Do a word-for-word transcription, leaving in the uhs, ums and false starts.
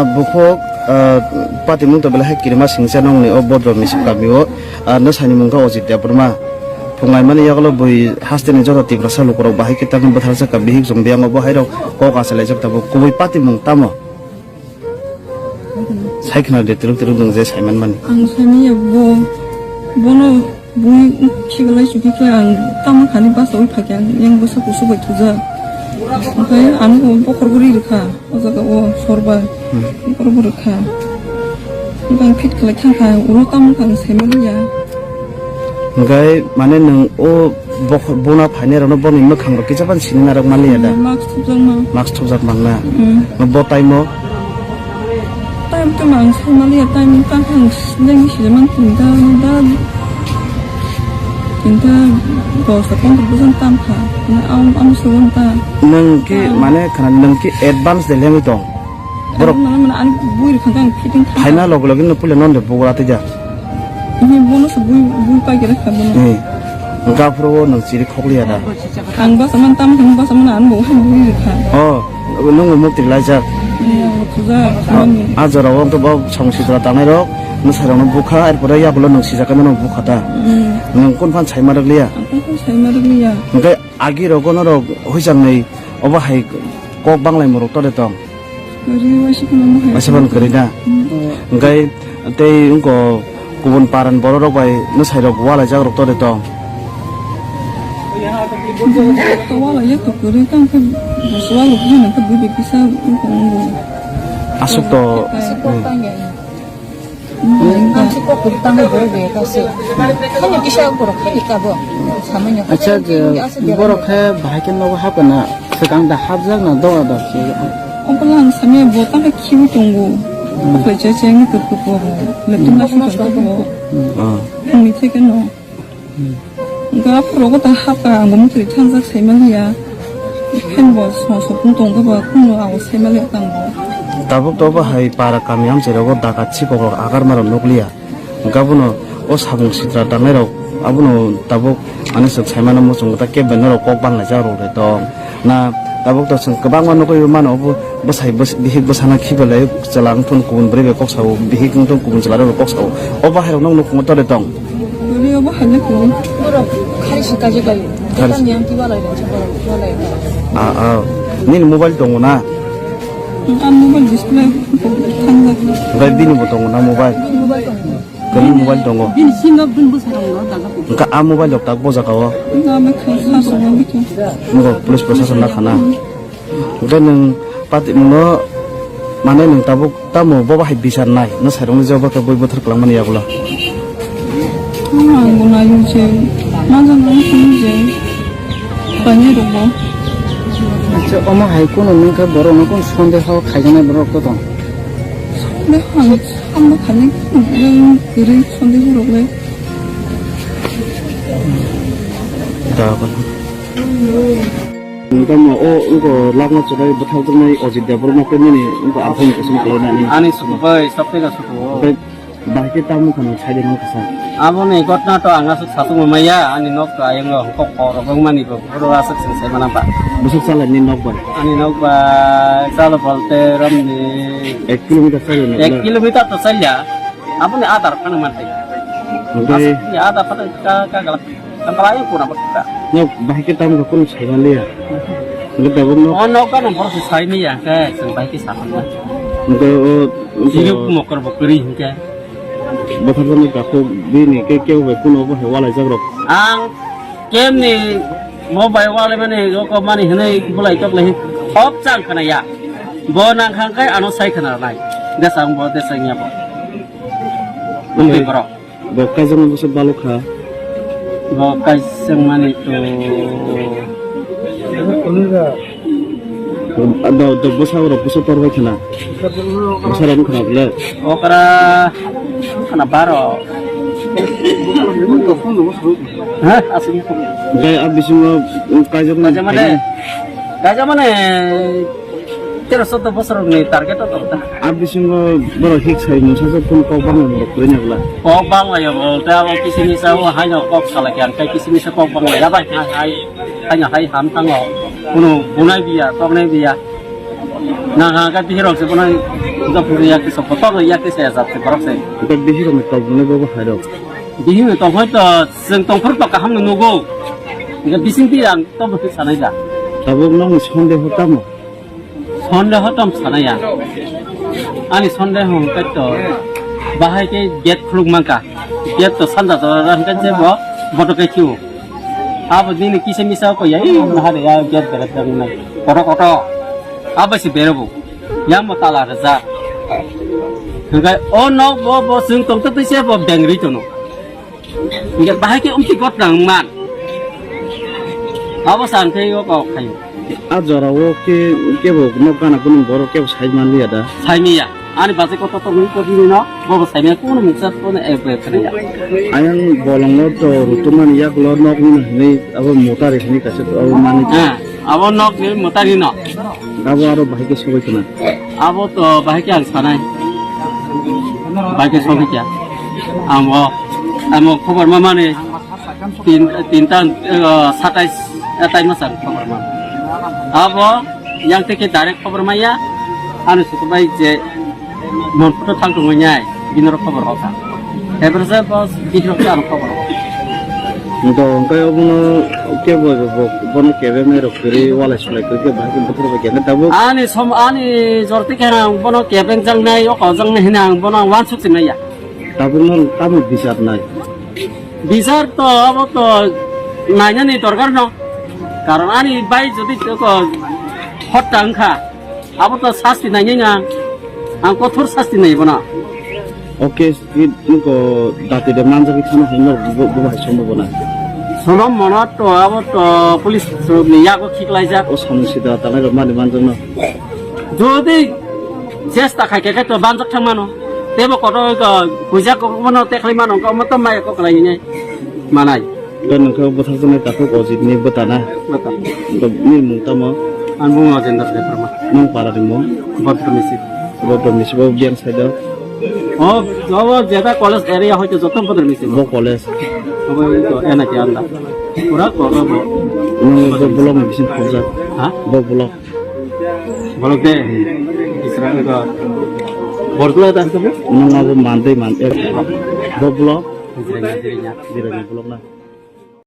Bukhuk, ah, patimung to belai hai kirima singcha nongni o Bodro Misip kamio, ah, nwsani mung kha Ojit Debbarma. Phungaimani yagulo bui hasteni joto Tiprasa lukurok bahai khe tamni bwtharjak kha bihik chwng biyang o bo hairok kok achalaijak tabuk kubui patimung tamo? Sai khna de twrwk twrwk nwng je saimanmani. Ang saimanya bo, bono bui khiklai chukikhlai ang tamo khani basa ui phakya ang yang bwsa kusu bai thujak. Okhai ang bo bokhor bwrwi rwkha. O jaga o sorba. Hmm. Borok borok kha. Bang fit khlai thang kha, ulo tamo kha, ang sai maliya. Hingkai mane nwng o bok-, bona phainai rokno boni mwkhang rok kisa phano sini narwk maliya da? Mask thupjak ma. Mask thupjak mang na? Hmm. Bo time o? Time to mang sai maliya, time tang kha ang nang sija man tin da, da. Tin da dos ta pondro bojan tam kha. Na am, am sugun ta. Nwng ki mane khana nwng ki advance de lengwi tong? Borok mana mana ani bui rwkha khe ang fitting kha. Phaina loge loge no puila non de bugra tei ja. Ini bono se bui, bui pai khe rwkha bono. Eh. Gaphuru o nwng chiri khokliya da. Ang basa man tam khe basa man ani bo hai bui rwkha. Oh, nwng mukti laijak. Iya, thuja. Ah, ah, jora o to bo samung sitra tangnai rok, mwsai rok no bukha, er pore yabulo nwng sijak no bukha ta. Hmm. Nwng kun phan sai ma rwkliya. Ang kun phan sai ma rwkliya. Hingke agi rok no rok huichang nei obo hai kok banglai muruk tore tong. Kwrwi waisa phano hai. Waisa phano kwrwi na? Hmm. Hwnkhe tei wngkha kubun paran borok rok bai nwsai rok walaijak rok tore tong. To walaijak to kwrwi tang khe bwswk rok bini khe bui bai kisa wngkha wngo. Aswk to. Aswk to hmm. Tang ya. Ang se kok kwrwi tangwi borok bai kha se. Khani kisa borok khani kabo. Samanya. Acha je borok khe bahai khe nogo hapna swkang da hapjak na dora da se. Obola ang samanya bo tangkhe khiui tongo. Hmm. Khlai chai chai wngwi kwrwi kwrwi bo. Leptwng hmm. Aswk tongo. Hmm. Ah. Ang ni theke no. Ga phuru go ta hapka ang bo mukri thangjak sai maliya. Phen bo song sopung tong go ba kuno ang sai maliya tang bo. Tabuk to bo hai para kami amchai rogo dakat sikok rok agar maro nukliya. Ga bono o samung sitra tangnai rok abono tabuk ani swk sai mano muchung ta kebo norok kok banglaijak rok de tong. Na tabuk to chwng kwbangma nugwi mano, obo bwsai bwsai bihik bwsano khiba lai chwla wngthun kubun bwrwi bai kok sao, bihik wngthun kubun chwla rok kok sao. Obo hai rok nok nukhungo tore tong. Bwrwi obo hai nukhungo. Borok khari se kaijak lai. Khari se. Tamo yang kiba lai rok se borok kiba lai. Ah, ah. Nini mobile tongo na? Ang mobile display thangjak. Bai bini bo tongo na mobile? Mobile tongo. Kwrwi mobile tongo? Bini sim no bini bwsarok no daga. Wngkha a mobile rok tak bojaka o? Wngkha, ama kha sa songma bikhe. Wngkha police proshashan na khana. Hwnkhe nwng pati nwngno mane nwng tabuk tamo bobo hai bichar nai? Nwsai rokni jeba khe bui buthar kwlangmani yagulo. Ang bo nai je, ma jang ang sini je. Painai rok bo. Acha, omo hai kuno nwng khe borok no kun sondeho khaijaknai borok to tong? Sondeho ang sambo khani kwrwi sondeho rok le. Da kon. Nwng tamo o wngkha lakma chwrai bwthakjaknai Ojit Debbarma khe nini wngkha aphani kuchung khlainani. Ani suku bai, sopteka suku. Bahai khe tamo wngkha nwng saide nang kisa. Aboni gotna to ang aswk sasuk maya, ani nok to ayang o hokok kok rok wngmani bo, oro aswk chwng sai mana ba. Bwswk chalani nok bai? Ani nok bai chalo bolte romni ek kilometer chalani. Ek kilometer to chalya. Aboni adar phano mantwi. Oke. Aswkni adar phano ka, ka galak. Tangkala ayang pura bakta. Nok bahai khe tamo wngkha kunu sai manliya. Hwnkhe tabuk nok. O nok gana borok se sai maya, khe chwng bahai khe sa manna. Hwnkhe o, o Siruk mokor bo kwrwi hinkhe. Bwtharjaknai takhuk bini khe kebo bai kunu obo hai walaijak rok. Ang kemni mo bai walaimani roko mani hinwi bulai tok lai hop chang khna ya. Bo nang khang khai ano sai khna nai. Desang bo desang ya bo. Oke. Mungtwi borok. Bo kaijak mani bwswk balok kha. Bo kaijak mani to. Do, do bwsa rok bwsa tor bai khna. Bwsa rok khna bwle. Okra khna baro. Ha, asli. Gai a bisingo kaijak mani. Kaijak mani. Kaijak mani. Tero sotto bosor ni target o tong ta. A bisingo borok hik sai mungsa se kun kok bang borok koi na bla. Kok bang lai bo ta o kisi misa o hai no kok sala kyan kai kisi misa kok bang lai bai hai hai. Hai no hai ham tang o. Kuno bunai biya, toknai biya. Nang ha ka bihirok se bono jopuri yakti se kotor yakti se jat se borok se. Ka bihirok ni tong ni bobo hai rok. Bihirok tong hoi to, chwng tong phuru to kaham no nugo. Ga bising ti ang to bo sanai da. Tabuk nang ni sonde ho tamo? Sonde ho tam sanai ya. Ani sonde ho hwnkhe to bahai ke gate khuluk mangka. Gate to sanda to ran kan se bo boto ke kiu. Abo dini kisa misa ko ya, ih, nahar ya, biar berat dan nai. Koto koto. Abo si berebo. Yang mo tala reza. Hingkai, oh, no, bo, bo, sing tong tete se bo bengri tono. Hingkai, bahai ke umti got nang man. Abo san ke yo ko khayo. A jora o ke, kebo nok gana kunung borok kebo sai man liya da. Sai miya. Ani bachai kotor tongwi kotini no, bobo saimanya kuno mungsa kuno ebo khwnaya. Ayang bolongo to rutumani yakulo nokni no hinwi abo motari hinwi kaisa abo mani. Ha, abo nokni motari no. Abo aro bahai khe sogwi khna. Abo to bahai khe ang sanai. Bahai khe sogwi kya. Amo, amo khobor ma mani. Tin, tinta, eh, satais, eh, tai masa khobor ma. Abo yang teke direct khobor maya, anu sukubai je mon photo thang tongwi nyai, bini rok khobor hoka. Eberse bos bini rok ano khobor hoka. Ento hwnkhe obono kebo bo, bono kebe mai rok kwrwi walai sulai kwrwi khe bahai khe buthar bai khe tabuk. Ani som, ani jor teke ang bono kebeng jangnai, oko jangnai hina ang bono wansuk sinai ya. Tabukno tamo bichar nai? Bichar to abo to nainani dorkar no. Karon ani bai jodi ko hotta wngkha, abo to sasti nainai na. Ang kothor sasti nai bono. Oke, nuko dati de manjagwi thana hwnwi bo, bo hai sombo bona. Sonom monot to abo to police ni yago khiklaijak. O samung sida tanai rok mani manjakno. Jodi chesta khai khe to banjak thang mano. Tebo koto ko huijak ko mano te khlai mano ko mo to mai ko khlai ni manai. To nokho bwthak jani takhuk Ojit ni bwtana. Bwta. To ni mung tamo? Ang bung Ojendra Debbarma. Nung para ni mung? Bodro Misi. Bodro Misi bo biang sai do. O, jobo jeta college area hoito joto Bodro Misi. Bo college. Obo to ena ki anda. Pura ko bo. Nung bo blog ni bising khobjak. Ha? Bo blog. Bolok de, Israel ko. Borgula dan tu? Nung abo mandai man, eh, bo blog. Jiranya, jiranya. Jiranya blog na.